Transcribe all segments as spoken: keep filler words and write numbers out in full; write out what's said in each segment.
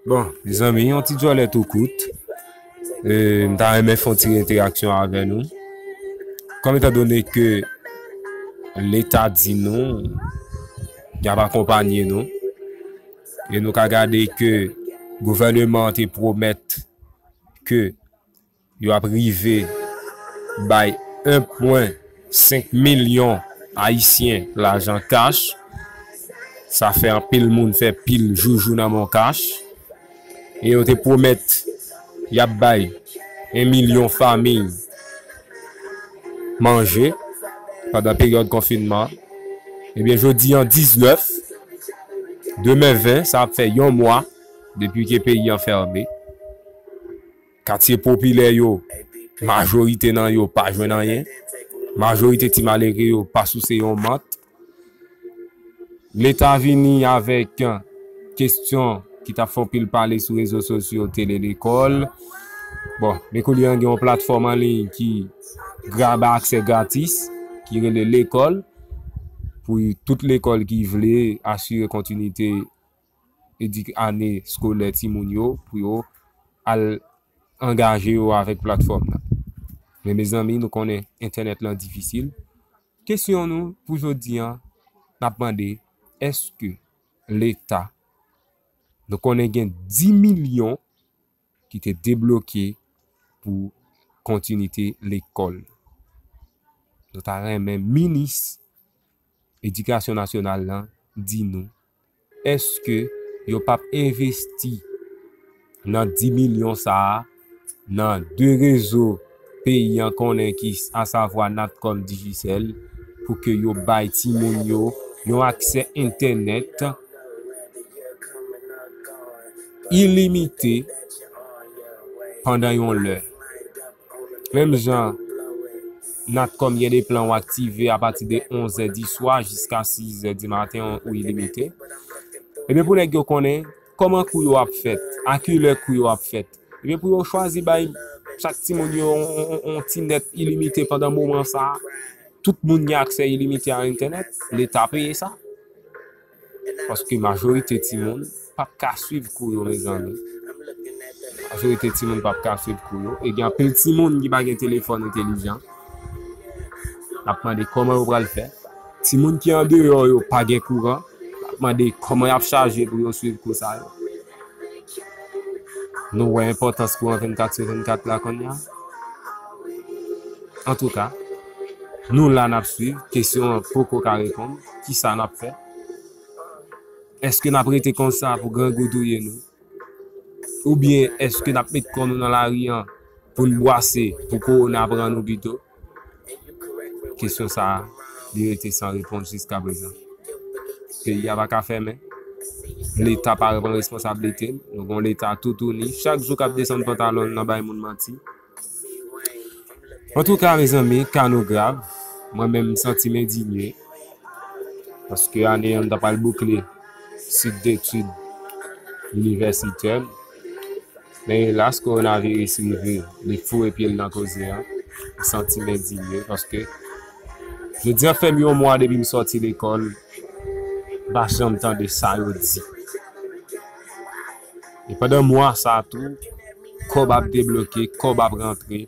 Bon, mezanmi, yon ti djòlè tou kout. E, m ta renmen fè yon ti entèraksyon avè nou. Kòm etandone ke Leta di nou, y ap akonpanye nou, e nou ka gade ke gouvèneman an te pwomèt ke yo ap rive bay en pwen senk milyon ayisyen lajan kach. Sa fè anpil moun fè pil joujou nan mon kach. E yo te pwomèt y ap bay en milyon fanmi manje pandan peryòd konfinman. Ebyen, jodi an diznèf, demen ven, sa ap fè yon mwa depi ke peyi an fèmen. Katye popilè yo, majorite nan yo pa jwenn anyen. Majorite ti malere yo pa souse yon mant. Leta vini avèk, eh, kesyon ki t ap fè anpil pale sou rezo sosyo, tele lekòl. Bon, men kounye a gen yon platfòm an liy ki gra-, bay aksè gratis, ki rele Lekòl, pou tout lekòl ki vle asire kontinite edik-, ane eskolè timoun yo, pou yo al angaje yo avèk platfòm nan. Men mezanmi, nou konnen entènèt lan difisil. Kesyon nou pou jodi an, n ap mande, èske Leta, nou konnen gen dis milyon ki te debloke pou kontinite lekòl. Nou ta renmen minis edikasyon nasyonal lan di nou, èske yo p ap envesti nan dis milyon sa a nan de rezo peyi an konnen ki, asavwa Natcom, Digicel, pou ke yo bay timoun yo yon aksè entènèt ilimite pandan yon lè. Menm jan Natcom gen de plan w aktive apati de onz è di swa jiska sis è di maten, ou ilimite. Ebyen, pou nèg yo konnen kòman kou yo ap fèt, a kilè kou yo ap fèt. Ebyen, pou yo chwazi bay chak timoun yo on, on, on ti nèt ilimite pandan moman sa a, tout moun gen aksè ilimite a entènèt, Leta peye sa. Paske majorite timoun p ap ka swiv kou yo, mezanmi. Majorite timoun p ap ka swiv kou yo. E gen anpil timoun ki pa gen telefòn entelijan. N ap mande kòman yo pral fè. Timoun ki andeyò yo pa gen kouran. N ap mande kòman y ap chaje pou yo swiv kou sa yo. Nou wè enpòtans kouran vennkat sou vennkat la kounye a? Antouka, nou la n ap swiv. Kesyon an poko ka reponn. Kisa n ap fè? Èske n ap rete konsa pou grangou touye nou? Oubyen èske n ap met kò nou nan lari an pou n bwase, pou kowona pran nou pito? Kesyon sa a, li rete san repons jiska prezan. Peyi a pa ka fèmen. Leta pa pran responsablite l. Nou gon Leta toutouni. Chak jou k ap desann pantalon l nan bay moun manti. Antouka, mezanmi, ka nou grav. Mwen menm, m santi m endinye. Paske ane an, m ta pral boukle sit detid inivèsitè m. Men elas, kowonaviris rive, li foure pye l nan koze a. M santi m endinye paske jodi a fè m yon mwa depi m sòti lekòl, m pa janm tande sa yo di. E pandan mwa sa a tou, kòb ap debloke, kòb ap rantre,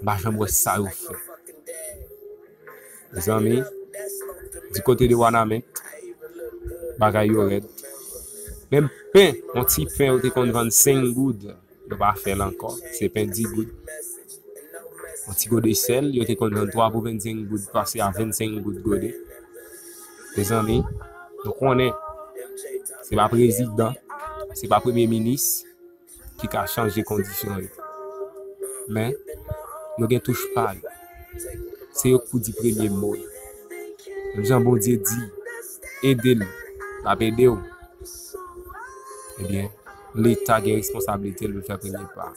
m pa janm wè sa yo fè. Mezanmi, di kote de Wanament, bagay yo rèd. Menm pen, yon ti pen yo te konn vann senk goud, yo pa fè l ankò, se pen dis goud. Yon ti gode sèl, yo te konn vann twa pou vennsenk goud, pase a vennsenk goud gode. Mezanmi, nou konnen, se pa prezidan, se pa premye minis, ki ka chanje kondisyon yo. Men, nou gen touch pa yo. Se yo k pou di premye mo yo. Menm jan Bondye di, ede l, l ap ede w. Ebyen, Leta gen responsablite l pou l fè premye pa.